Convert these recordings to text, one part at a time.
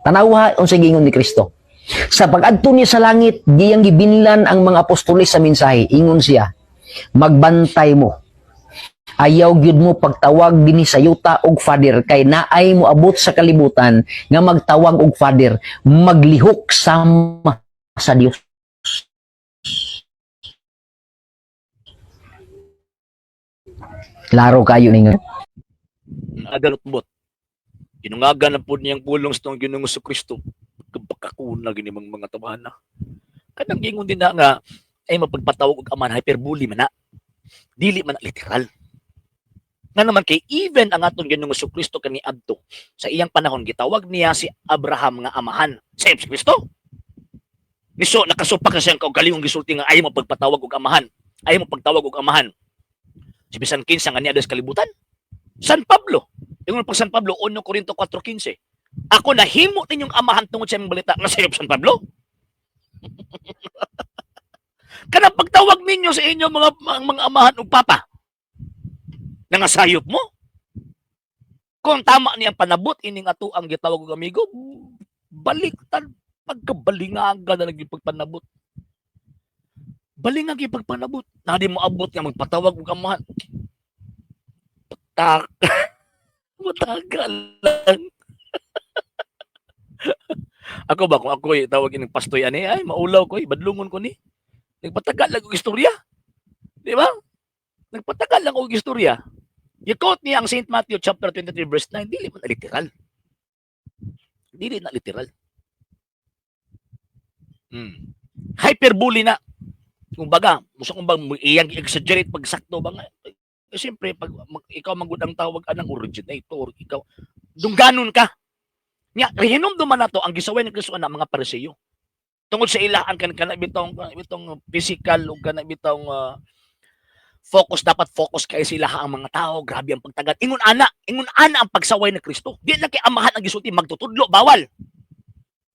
Tanawa unsay giingon ni Kristo. Sa pag-adto niya sa langit, giyang gibinlan ang mga apostoles sa mensahe. Ingon siya, "Magbantay mo. Ayaw gyud mo pagtawag dinhi sa yuta og Father kay naay moabot sa kalibutan nga magtawag og Father, maglihok sama sa Dios." Klaro kayo ninyo. Agalutbot. Ginungagan na po niyang pulong sa itong Ginoong Kristo. Kabakakuna gini mga tawhana. Kanang gingon din na nga ay mapagpatawag og amahan, hyperbole man na. Dili man na literal. Nga naman kay even ang atong Ginoong Kristo kani adto sa iyang panahon, gitawag niya si Abraham nga amahan. Sa si Kristo. Niso nakasupak na siyang kaugalingong gisulti nga ay mapagpatawag og amahan. Ay mo pagtawag og amahan. Si bisan kinsa nga niya sa kalibutan. San Pablo. Ingon pag San Pablo 1 Corinto 4:15. "Ako nahimo ninyong amahan tungod sa imong balita," nga sayop San Pablo. Kanang pagtawag ninyo sa inyo mga amahan ug papa. Nangasayop mo. Kung tama niyang panabot ining ato ang gitawag og amigo, baliktad pagkabalingaga na lagi pagpanabot. Balingag yung pagpanabot. Na di mo abot nga magpatawag og amahan. Tak. Matagal lang. Ako ba, kung ako tawag ining pastoy ani, ay maulaw ko, badlungon ko ni. Nagpatagal lang og istorya. Di ba? Nagpatagal lang og istorya. I-quote niya ang St. Matthew chapter 23 verse 9, dili man na literal. Dili na literal. Hyperbole na. Kumbaga, musa kung bang iyang exaggerate pag sakto ba nga. Eh, siyempre, pag ikaw magud ang tawag anang originator, ikaw, dungganon ka. Nya, hinumduman na to ang gisaway ni Kristo na mga Pariseo. Tungod sa ila ang kan kana bitong physical ug kana bitong focus, dapat focus kay sila ang mga tao, grabe ang pagtagad. Ingon ana ang pagsaway ni Kristo. Di lang kay amahan ang gisulti, magtutudlo bawal.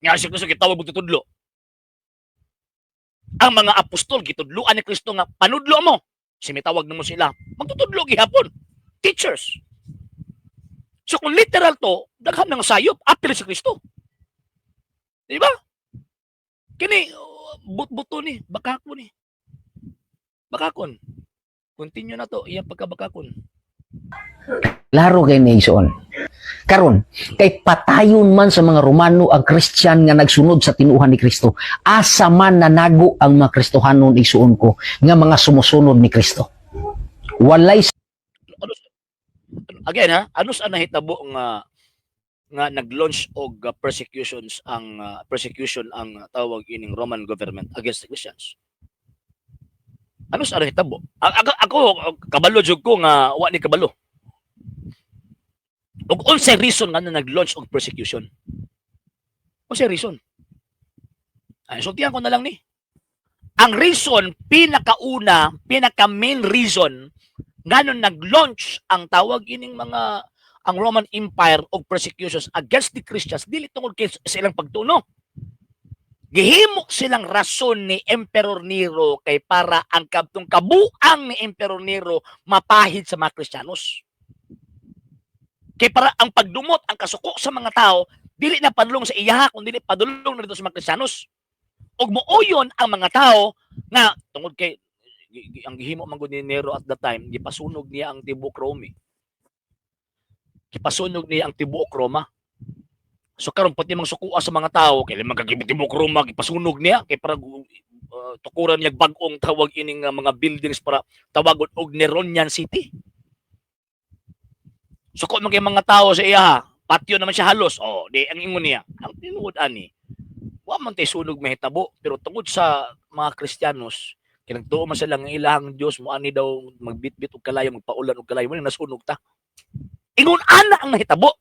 Nga si Kristo gitawag magtutudlo. Ang mga apostol gitudloan ni Kristo nga panudlo mo. Simitawag namo sila, magtutudlo gihapon. Teachers. So kung literal to, daghan ng sayop, apil si Kristo. Di ba? Kini but-buto ni, bakako ni. Bakakon. Continue na to, iyang pagkabakakon. Klaro kay ni, igsoon. Karon, kay patayon man sa mga Romano ang Christian nga nagsunod sa tinuohan ni Kristo. Asa man nanago ang mga Kristohanon, igsoon ko, nga mga sumusunod ni Kristo? Walay Ano, again ha, ano sa nahitabo nga nga nag-launch og persecutions ang persecution ang tawag ining Roman government against the Christians? Ano sa nahitabo? Ako, kabalo jud ko nga wa ni kabalo. Ug unsay reason nga na nag-launch og persecution? Unsay reason? Ay, sultihan ko na lang ni. Ang reason, pinakauna, pinaka main reason nganon nag-launch ang tawag ining mga ang Roman Empire og persecutions against the Christians, dili tungod kay sa ilang pagtuno. Gihimo silang rason ni Emperor Nero kay para ang kabtong kabuang ni Emperor Nero mapahid sa mga Kristiyanos. Kay para ang pagdumot, ang kasuko sa mga tao, dili na padulong sa iyaha, kundi padulong na dito sa mga Kristiyanos. Ug mooyon ang mga tao nga tungod kay ang gihimo man gud ni Nero at the time, gipasunog niya ang tibuok Rome. Gipasunog niya ang tibuok Roma. So karon pati mang sukua sa mga tao kay man kagibot tibuok Roma gipasunog niya kay para tukuran niya bag-ong tawag ining mga buildings para tawagon og Neronian City. Suko man kay mga tao sa iya, patyo naman siya halos. Oh, di ang ingon niya. Ang tinuod ani, wa man tay sunog mahitabo, pero tungod sa mga Kristiyanos, kay nagtuo man sila nga ilahang Dios mo ani daw magbitbit og kalayo, magpaulan og kalayo, mo nasunog ta. Ingon ana ang nahitabo.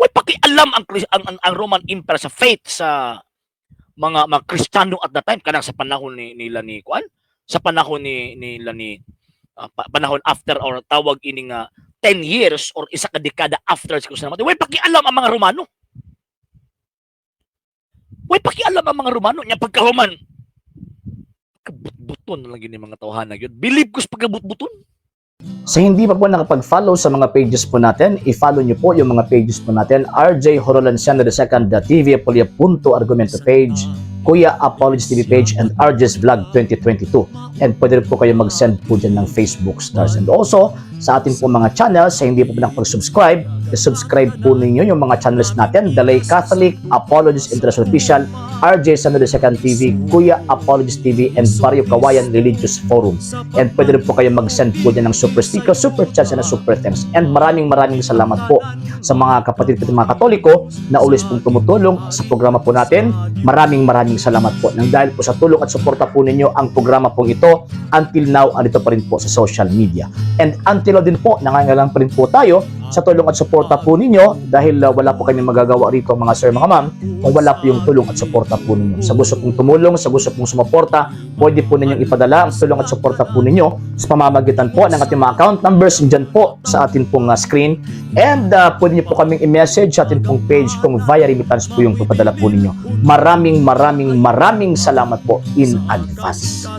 Way pakialam ang Roman Empire sa faith sa mga Kristiyano at that time, kanang sa panahon ni nila ni kuan, sa panahon ni nila ni panahon after or tawag ining 10 years or isa ka dekada after si Kristo namatay. Way pakialam ang mga Romano. Way pakialam ang mga Romano nya pagkahuman. Kabutbuton na lang gini mga tawhana gyud. Believe ko sa pagkabutbuton. Sa hindi pa po nakapag-follow sa mga pages po natin, i-follow nyo po yung mga pages po natin. RJ Horolanciano II, TV Apolia Punto Argumento page, Kuya Apologies TV page, and RJ's Vlog 2022. And pwede rin po kayo mag-send po dyan ng Facebook stars. And also, sa ating po mga channels, sa hindi po nakapag-subscribe, i-subscribe po ninyo yung mga channels natin: Dalay Catholic, Apologies International Official, RJ Sano II TV, Kuya Apologies TV, and Barrio Kawayan Religious Forum. And pwede rin po kayo mag-send po dyan ng super sticker, super chats, and super thanks. And maraming maraming salamat po sa mga kapatid ko, mga Katoliko na always pong tumutulong sa programa po natin. Maraming maraming salamat po. Nang dahil po sa tulong at suporta po ninyo, ang programa pong ito until now andito pa rin po sa social media. And until now din po, nangangailangan pa rin po tayo sa tulong at suporta po ninyo dahil wala po kami magagawa rito, mga sir, mga ma'am, kung wala po yung tulong at suporta po ninyo. Sa gusto pong tumulong, sa gusto pong sumuporta, pwede po ninyong ipadala ang tulong at suporta po ninyo sa pamamagitan po ng ating mga account numbers dyan po sa atin pong screen. And pwede niyo po kaming i-message sa atin pong page kung via remittance po yung papadala po ninyo. Maraming maraming maraming salamat po in advance.